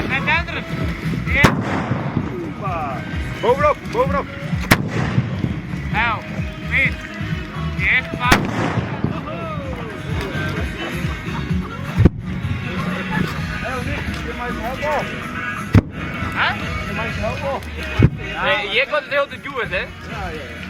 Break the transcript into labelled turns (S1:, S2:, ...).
S1: Net denderen. Ja.
S2: Bovenop, bovenop.
S1: Nou, wit. Eerst maar.
S2: Hè?
S1: Nee, hjir komt it hieltyd goed, hè?
S2: Ja.